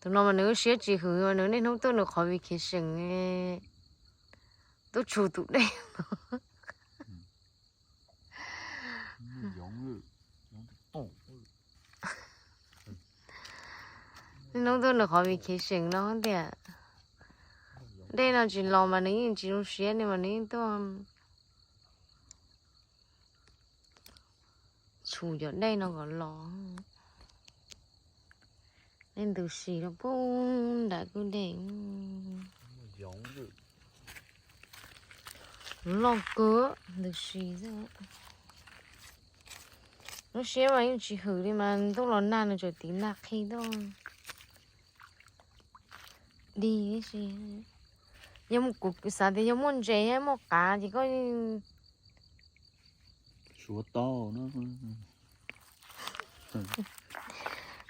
Tus no mas nws siab tsis hwm, nws niaj hnub tuaj nws qhov vacation tuaj tshum tus dej. Niaj hnub tuaj nws qhov vacation no tiag. Dej no tsis los mas nws yeej tsis zoo siab li mas nws yeej tuaj tshum cov dej no kom los. Dej ntws si rau pub nram kwj dej. Loj kawg ntws si xwb. Lub siab mas yeej tsis hwm li mas ntuj los nag nws tseem tiv nag qhi tuaj dig si. Yog kuv xav tias yog muaj ntses muaj qav ces koj suav tau.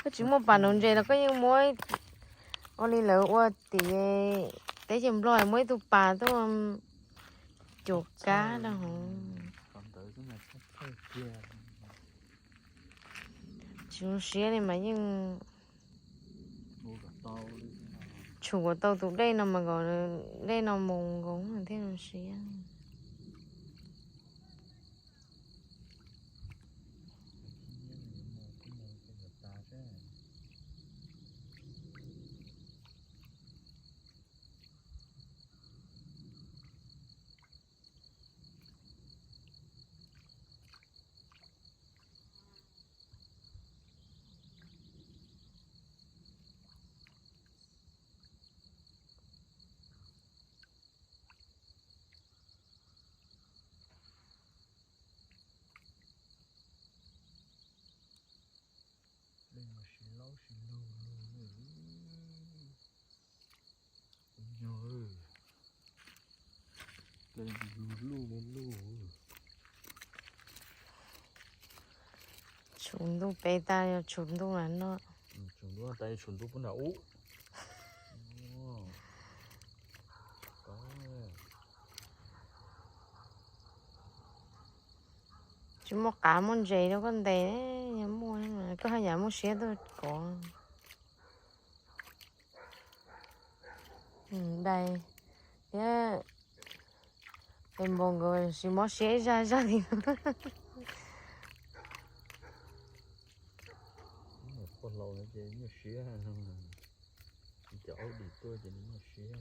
Koj tsis muaj pas nuv ntses los koj yeej muab ua li lawv ua tim teb chaws Nplog muab ib tug pas tuaj cuam kab rau hauv. Tsis zoo siab li mas yeej tshum kom tau tus dej no mas kom dej no mus nkoos thiaj zoo siab. Dej mas siv laub siv lug lug. Yog, dej lug luj luj. Tshuav ntuj peb tag yog tshuav ntuj na no. Tshuav ntuj tas tshuav ntuj pub nram ub. Tsis muaj qav muaj ntses rau koj ntes, yog muaj koj haj yam muaj siab tuaj kov. Dais thiab es npau nkawd tsis mob siab ib zaj zaj li. Poj laus no ces nyuaj siab, cov aub dim tuaj ces nws nyuaj siab.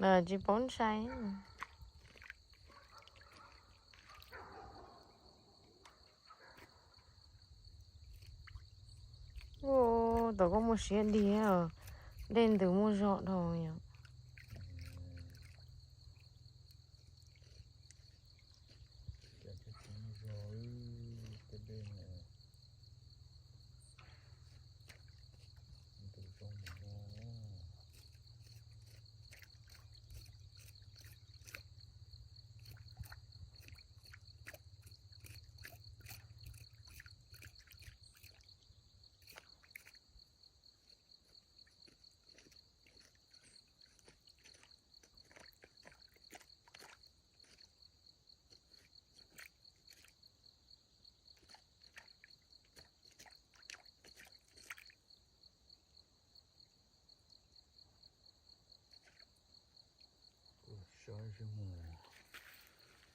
Lawv tsis paub ntshai. Ua, tom koj muaj siab dig, dej ntws muaj zog dhau yom. Saib seb mus,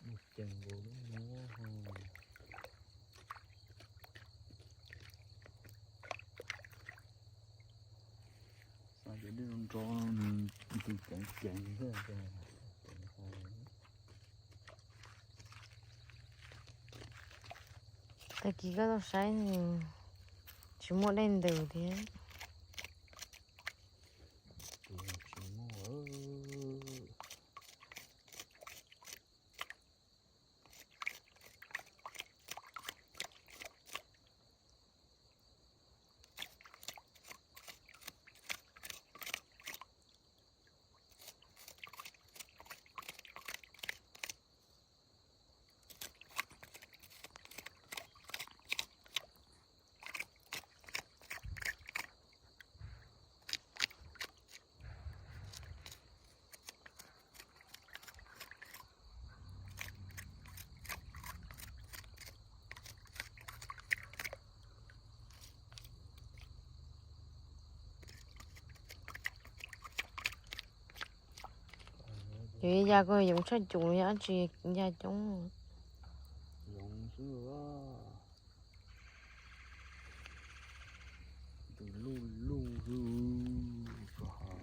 mus ceev nkaus lub muab ho. Xav tias dej nrov nrov, tus ceev ceev xwb. Tag kis koj tuaj saib tsis muaj dej ntws thiab. Yus ya ko yoov tshaj cum, yog dab tsi ya coob. Yoov xwb. Ntws luj luj xwb. Ko ha.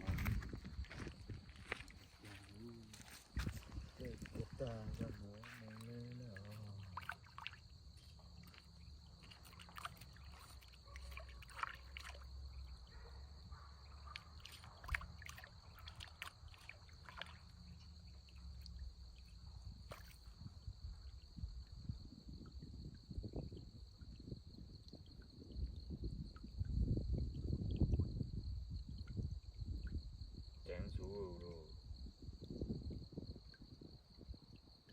Tej tiag tag nrho mus mus le le os. Ceev xwb lauj.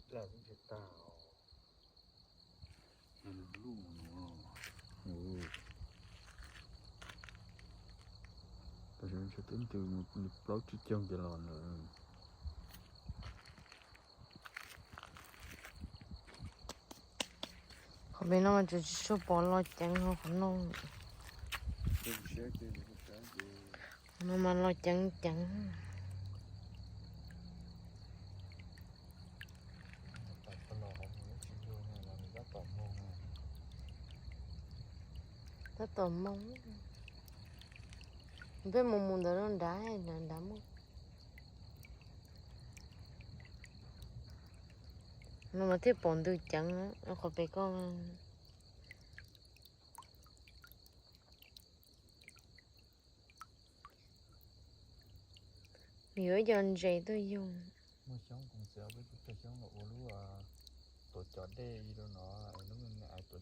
Dlawg tsis tag os. Luj no. Tam sim no twb ntws li plaub tsib caug nkaus los lawm. Qhov pem no mas tseem tsis tshua pom los ceev hos qhov no. Qhov no mas los ceev ceev. Tab tom moo. Peb mus mus ntawd no nrad, nrad nrad mus. No mas thiaj pom ntws ceev, qhov pem ko. Nws yuav ib co ntses tuaj yug. Muaj xyoob kuv txiav peb cov xyoob los ua lub tuav cov dej rau no, lub me me ais tuav